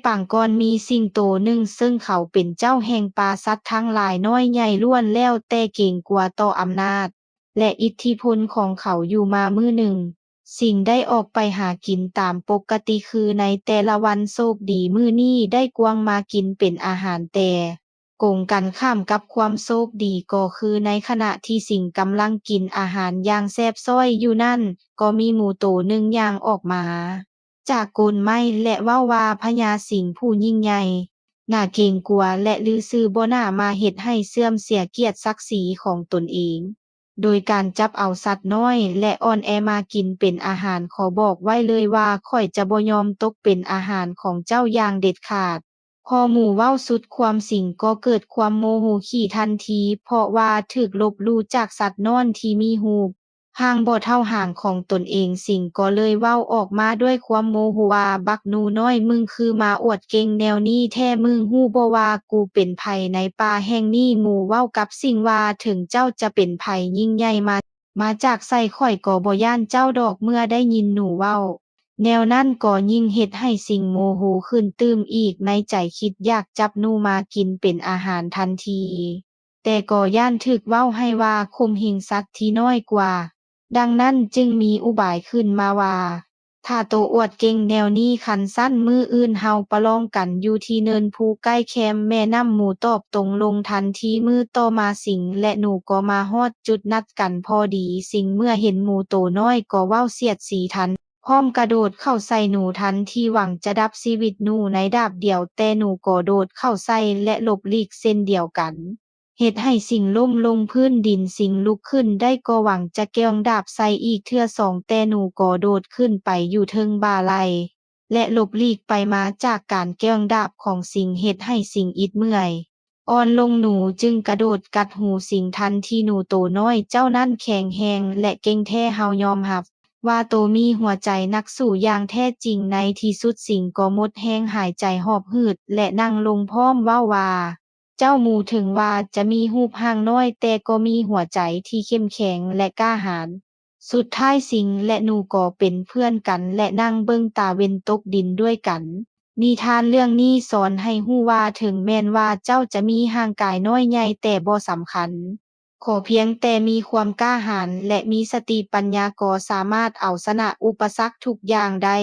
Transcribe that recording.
ປາງກ່ອນມີສິງໂຕໜຶ່ງ ເຊິ່ງເຂົາເປັນເຈົ້າແຫ່ງປ່າສັດທັງຫຼາຍນ້ອຍໃຫຍ່ລ້ວນ ແລ້ວແຕ່ເກງກົວຕໍ່ອຳນາດ ແລະ ອິດທິພົນຂອງເຂົາຢູ່ມາມື້ໜຶ່ງ. ສິງໄດ້ອອກໄປຫາກິນຕາມປົກກະຕິຄືໃນແຕ່ລະວັນ. ໂຊກດີມື້ນີ້ໄດ້ກວາງມາກິນເປັນອາຫານແຕ່ ກົງກັນຂ້າມກັບຄວາມໂຊກດີກໍຄືໃນຂະນະທີ່ສິງກຳລັງກິນອາຫານຢ່າງແຊບຊ້ອຍຢູ່ນັ້ນ, ກໍມີໝູໂຕໜຶ່ງຍ່າງອອກມາຈາກໂກນໄມ້ ແລະ ເວົ້າວ່າ ພະຍາສິງຜູ້ຍິ່ງໃຫຍ່, ໜ້າເກງກົວ ແລະ ລືຊື່ບໍ່ໜ້າມາເຮັດໃຫ້ເສື່ອມເສຍກຽດສັກສີຂອງຕົນເອງ ໂດຍການຈັບເອົາສັດນ້ອຍ ແລະ ອ່ອນແອມາກິນເປັນອາຫານ. ຂໍບອກໄວ້ເລີຍວ່າ ຂ້ອຍຈະບໍ່ຍອມຕົກເປັນອາຫານຂອງເຈົ້າຢ່າງເດັດຂາດ. ພໍໝູເວົ້າສຸດຄວາມ ສິງກໍເກີດຄວາມໂມໂຫຂີ້ທັນທີ ເພາະວ່າຖືກລົບຫຼູ່ຈາກສັດນ້ອຍທີ່ມີຮູບຮ່າງບໍ່ເທົ່າຫາງຂອງຕົນເອງ. ສິງກໍເລີຍເວົ້າອອກມາດ້ວຍຄວາມໂມໂຫວ່າ ບັກໜູນ້ອຍ, ມຶງຄືມາອວດເກັ່ງແນວນີ້ແທ້? ມຶງຮູ້ບໍ່ວ່າກູເປັນໃຜໃນປ່າແຫ່ງນີ້? ໝູເວົ້າກັບສິງວ່າ ເຖິງເຈົ້າຈະເປັນໃຜຍິ່ງໃຫຍ່ມາ ມາຈາກໃສ ຂ້ອຍກໍບໍ່ຢ້ານເຈົ້າດອກ. ເມື່ອໄດ້ຍິນໜູເວົ້າແນວນັ້ນ ກໍຍິ່ງເຮັດໃຫ້ສິງໂມໂຫຂຶ້ນຕື່ມອີກ, ໃນໃຈຄິດຢາກຈັບໜູມາກິນເປັນອາຫານທັນທີ, ແຕ່ກໍຢ້ານຖືກເວົ້າໃຫ້ວ່າຂົ່ມເຫງສັດທີ່ນ້ອຍກວ່າ. ດັ່ງນັ້ນຈຶ່ງມີອຸບາຍຂຶ້ນມາວ່າ ຖ້າໂຕອວດເກັ່ງແນວນີ້, ຄັນຊັ້ນມື້ອື່ນເຮົາປະລອງກັນຢູ່ທີ່ເນີນພູໃກ້ແຄມແມ່ນ້ຳ. ໝູຕອບຕົງລົງທັນທີ. ມື້ຕໍ່ມາ ສິງ ແລະ ໜູກໍມາຮອດຈຸດນັດກັນພໍດີ. ສິງເມື່ອເຫັນໝູໂຕນ້ອຍກໍເວົ້າສຽດສີທັນ ພ້ອມກະໂດດເຂົ້າໃສ່ໜູທັນທີ ຫວັງຈະດັບຊີວິດໜູໃນດາບດຽວ, ແຕ່ໜູກໍໂດດເຂົ້າໃສ່ ແລະ ຫຼົບຫຼີກເຊັ່ນດຽວກັນ. ເຮັດໃຫ້ສິງລົ້ມລົງພື້ນດິນ. ສິງລຸກຂຶ້ນໄດ້ກໍຫວັງຈະແກ່ງດາບໃສ່ອີກເທື່ອສອງ, ແຕ່ໜູກໍໂດດຂຶ້ນໄປຢູ່ເທິງບ່າໄຫຼ່ ແລະ ຫຼົບຫຼີກໄປມາ. ຈາກການແກ່ງດາບຂອງສິງເຮັດໃຫ້ສິງອິດເມື່ອຍອ່ອນລົງ, ໜູຈຶ່ງກະໂດດກັດຫູສິງທັນທີ. ໜູໂຕນ້ອຍເຈົ້ານັ້ນແຂງແຮງ ແລະ ເກັ່ງແທ້, ເຮົາຍອມຮັບວ່າໂຕມີຫົວໃຈນັກສູ້ຢ່າງແທ້ຈິງ. ໃນທີ່ສຸດສິງກໍໝົດແຮງ, ຫາຍໃຈຫອບຫືດ ແລະ ນັ່ງລົງພ້ອມເວົ້າວ່າ ເຈົ້າໝູ, ເຖິງວ່າຈະມີຮູບຮ່າງນ້ອຍ, ແຕ່ກໍມີຫົວໃຈທີ່ເຂັ້ມແຂງ ແລະ ກ້າຫານ. ສຸດທ້າຍສິງ ແລະ ໜູກໍເປັນເພື່ອນກັນ ແລະ ນັ່ງເບິ່ງຕາເວັນຕົກດິນດ້ວຍກັນ. ນິທານເລື່ອງນີ້ສອນໃຫ້ຮູ້ວ່າ ເຖິງແມ່ນວ່າເຈົ້າຈະມີຮ່າງກາຍນ້ອຍໃຫຍ່ ແຕ່ບໍ່ສຳຄັນ. ຂໍພຽງແຕ່ມີຄວາມກ້າຫານ ແລະ ມີສະຕິປັນຍາ ກໍສາມາດເອົາຊະນະອຸປະສັກທຸກຢ່າງໄດ້.